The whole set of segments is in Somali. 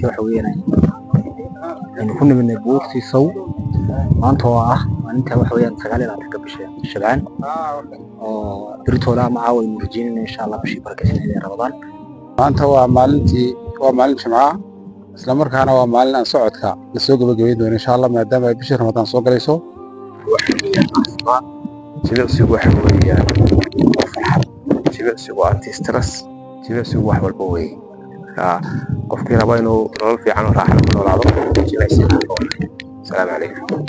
Kulleyta waxa weeyaan aynu ku nimidnay buurtii Sow maanta oo ah maalinta waxa weeyaan 29-ka bisha Shabcaan, oo beritoole ama caawa aynu rajeynayna insha Allah bishii barakeysan ee Ramadaan. Maanta waa maalintii, waa maalin Jimcaha, isla markaana waa maalin aan socodka la soo gabagabayn doono insha Allah, maadaama ay bishii Ramadaan soo galayso. Waxa weeyaan caafimaad. Jimicsigu waxa weeyaan waa farxad. Jimicsigu waa anti stress. Jimicsigu wax walba weeye. Marka qofkii raba inuu nolol fiican oo raaxo ku noolaado, jimicsiga. Asalaamu calaykum.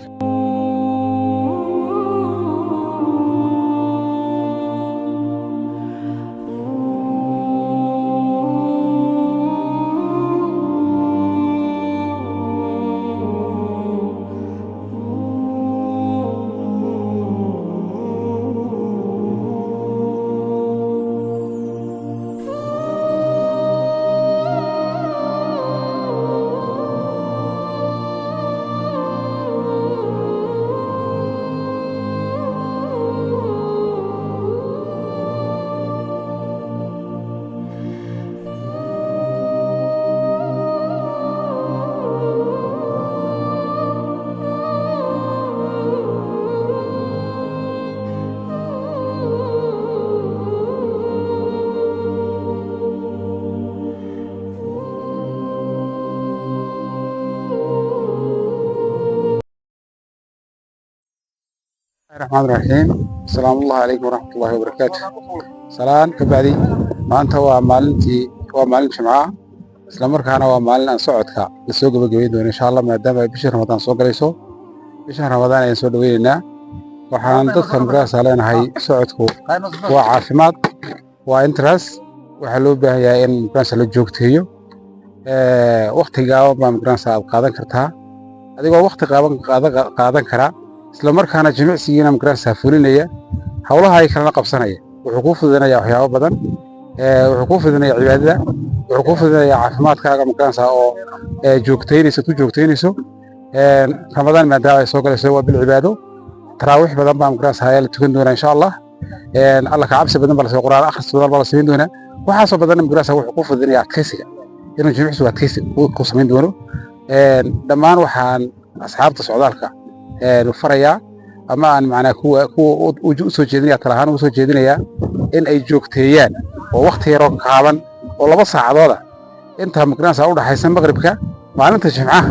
Raxmaan raxiim. Asalaamu allahu calaykum waraxmatullahi wabarakaatu. Salaan ka bacdi, maanta waa maalintii, waa maalin Jimcaha, isla markaana waa maalin aan socodka la soo gabagabayn doono insha Allah, maadaama ay bishii Ramadaan soo galayso. Bishan Ramadaan ayaan soo dhaweynaynaa. Waxaan dadka markaasa leenahay, socodku waa caafimaad, waa interest. Waxaa loo baahan yahay in markaasa la joogteeyo. Waqti gaaban baa markaasa aad qaadan kartaa, adigoo waqti qaaban qaadan kara, isla markaana jimicsigiina markaasa fulinaya, howlaha ay kalena qabsanaya. Wuxuu kuu fududinayaa waxyaabo badan. Wuxuu kuu fududinayaa cibaadada, wuxuu kuu fududinayaa caafimaadkaaga markaasa oo joogtaynayso, ku joogtaynayso. Ramadaan maadaama ay soo galayso, waa bil cibaado. Taraawiix badan baa markaasa ayaa la tukan doonaa insha Allah. Alla ka cabsi badan baa la, Quraan akhris badan baa la samayn doonaa. Waxaasoo badan markaasa wuxuu kuu fududinayaa adkaysiga, inuu jimicsigu adkaysi ku samayn doono. Dhammaan waxaan asxaabta socdaalka farayaa ama aan macnaa kuwa u soo jeedinaya, tala ahaan ugu soo jeedinayaa, in ay joogteeyaan oo waqti yaroo kaaban oo 2 saacadooda intaa maqnaansa u dhaxaysa maqribka maalinta Jimcaha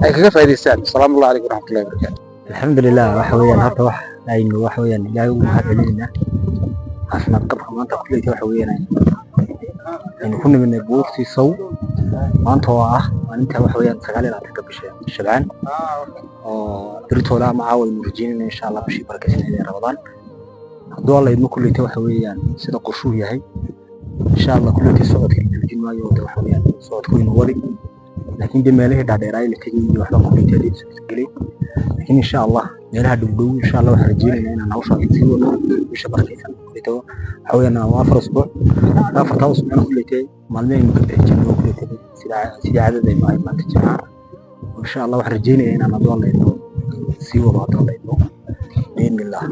ay kaga faa'iidaystaan. Asalaamu calaykum waraxmatullahi wabarakaatu. Alxamdulilah, waxa weeyaan horta wax aynu waxa weeyaan Ilaahay ugu mahad celinaynaa caafimaad qabka maanta. Kulleyta waxa weeyaan aynu ku nimidnay buurtii Sow maanta oo ah maalinta waxa weeyaan 29-ka bisha Shabcaan, oo beritoole ama caawa aynu rajeynayna insha Allah bishii barakeysan ee Ramadaan. Hadduu Alla idmo, kulleyta waxa weeyaan sida qorshuhu yahay insha Allah, kulleyta socodka la joojin maayo. De waxa weeyaan socodku inuu wadi, laakiin de meelihii dhaadheeraay la tegay iyo waxba kulleyta hadii suurtagelay, laakiin insha Allah meelaha dhowdhow insha Allah waxaan rajeynaynaa inaan hawshaas sii wadno bisha barakeysan. Kulleyta waxa weeyaan waa 4 usbuuc, afartaa usbuucna kulleyta maalmihaynu ka bixi jirnay oo kulleyta sida sidii caadadaynu ahayd maanta Jimcaha. Insha Allah waxaan rajeynayaa inaan hadduu Alla idmo sii wado, hadduu Alla idmo, biidnillah.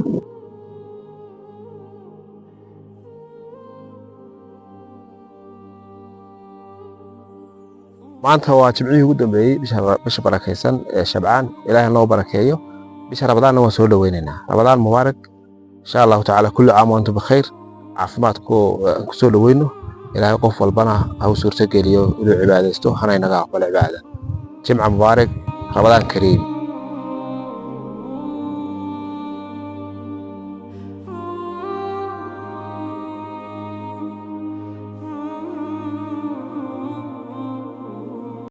Maanta waa jimcihii ugu dambeeyey bisha barakeysan ee Shabcaan. Ilaahay noo barakeeyo. Bisha Ramadaanna waan soo dhoweynaynaa. Ramadaan mubaarak insha Allahu tacaala. Kullu caam wa antum bikhayr. Caafimaadku aan kusoo dhoweyno. Ilaahay qof walbana ha u suurtogeliyo inuu cibaadaysto, hana inaga aqbalo cibaadada. Jimca mubaarak, Ramadaan kariim.